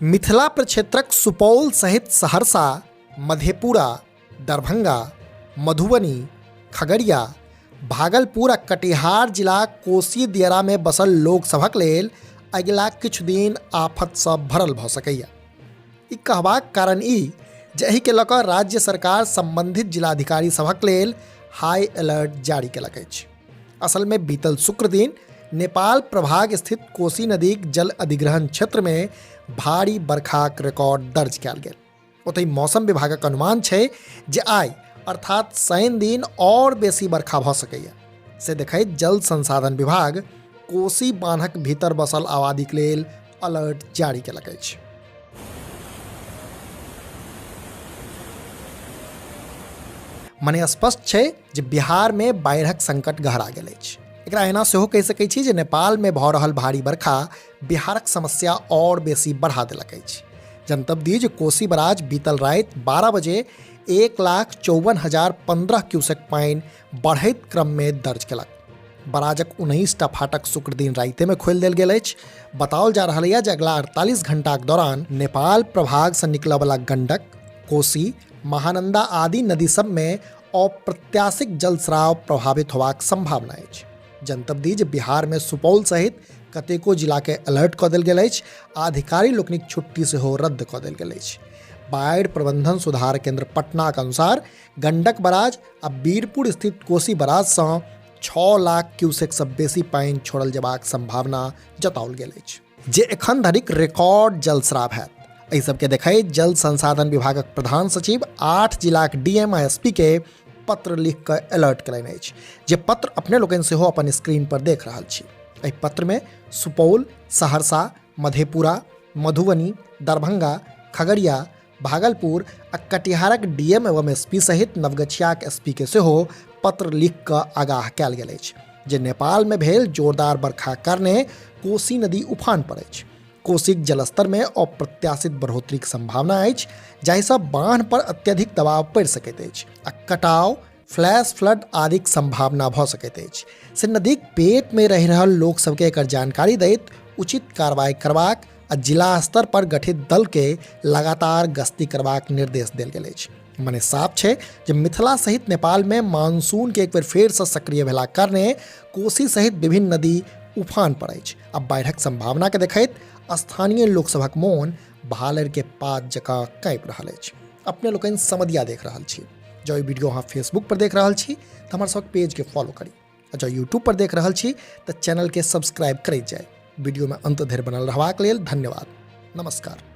मिथिला प्रक्षेत्रक सुपौल सहित सहरसा, मधेपुरा, दरभंगा, मधुबनी, खगड़िया, भागलपुर आ कटिहार जिलाक कोसी दियरामे बसल लोकसभक लेल अगिला किछु दिन आफतसँ भरल भऽ सकैए। ई कहबाक कारण ई जे एहिके लऽ कऽ राज्य सरकार सम्बन्धित जिलाधिकारी सभक लेल हाई अलर्ट जारी केलक अछि। असलमे बीतल शुक्र दिन नेपाल प्रभाग स्थित कोसी नदीक जल अधिग्रहण क्षेत्रमे भारी बरखाक रिकॉर्ड दर्ज कयल गेल। ओतहि मौसम विभागक अनुमान छै जे आइ अर्थात शनि दिन आओर बेसी बरखा भऽ सकैए। से देखैत जल संसाधन विभाग कोसी बान्हक भीतर बसल आबादीक लेल अलर्ट जारी केलक अछि। मने स्पष्ट छै जे बिहारमे बाढ़िक संकट गहरा गेल अछि। एकरा एना सेहो कहि सकै छी जे नेपालमे भऽ रहल भारी बरखा बिहारक समस्या आओर बेसी बढ़ा देलक अछि। जनतब दी जे कोसी बराज बीतल राति 12 बजे 1,54,015 क्यूसेक पानि बढ़ैत क्रममे दर्ज केलक। बराजक 19टा फाटक शुक्र दिन रातिमे खोलि देल गेल अछि। बताओल जा रहल यऽ जे अगिला 48 घंटाक दौरान नेपाल प्रभागसँ निकलऽवला गंडक, कोसी, महानंदा आदि नदी सबमे अप्रत्याशित जलस्राव प्रभावित होबाक संभावना अछि। जनतब दी जे बिहारमे सुपौल सहित कतेको जिलाके अलर्ट कऽ देल गेल अछि आ अधिकारी लोकनिक छुट्टी सेहो रद्द कऽ देल गेल अछि। बाढ़ि प्रबंधन सुधार केंद्र पटनाक अनुसार गंडक बराज आ बीरपुर स्थित कोसी बराजसँ 6 लाख क्यूसेकसँ बेसी पानि छोड़ल जेबाक संभावना जताओल गेल अछि, जे एखन धरिक रिकॉर्ड जलस्राव हैत। एहि सबके देखैत जल संसाधन विभागक प्रधान सचिव 8 जिलाक डीएम आ एसपी के पत्र लिख कऽ अलर्ट कयलनि अछि, जे पत्र अपने लोकनि सेहो अपन स्क्रीन पर देख रहल छी। एहि पत्रमे सुपौल, सहरसा, मधेपुरा, मधुबनी, दरभंगा, खगड़िया, भागलपुर आ कटिहारक डीएम एवं एसपी सहित नवगछियाक एसपी के सेहो पत्र लिख कऽ आगाह कयल गेल अछि जे नेपालमे भेल जोरदार बरखाक कारणे कोसी नदी उफान पर अछि। कोसीक जलस्तर मे अप्रत्याशित बढ़ोतरीक संभावना अछि, जाहिसँ बान्ह पर अत्यधिक दबाव पड़ि सकैत अछि आ कटाव, फ्लैश फ्लड आदिक संभावना भऽ सकैत अछि। से नदीक पेटमे रहि रहल लोक सबके एकर जानकारी दैत उचित कार्रवाई करबाक आ जिला स्तर पर गठित दल के लगातार गश्ती करबाक निर्देश देल गेल अछि। मने साफ छै जे मिथिला सहित नेपाल में मानसून के एक बेर फेर से सक्रिय भेलाक कारणे कोसी सहित विभिन्न नदी उफान पर अछि आ बाढ़िक संभावना के देखैत स्थानीय लोकसभक मोन भालरि के पात जकाँ काँपि रहल अछि। अपने लोकनि समदिया देख रहल छी। जँ ई वीडियो अहाँ फेसबुक पर देख रहल छी तऽ हमर सबक पेज के फॉलो करी आ जँ यूट्यूब पर देख रहल छी तऽ चैनल के सब्सक्राइब करैत जाय। वीडियो में अंत धरि बनल रहबाक लेल धन्यवाद। नमस्कार।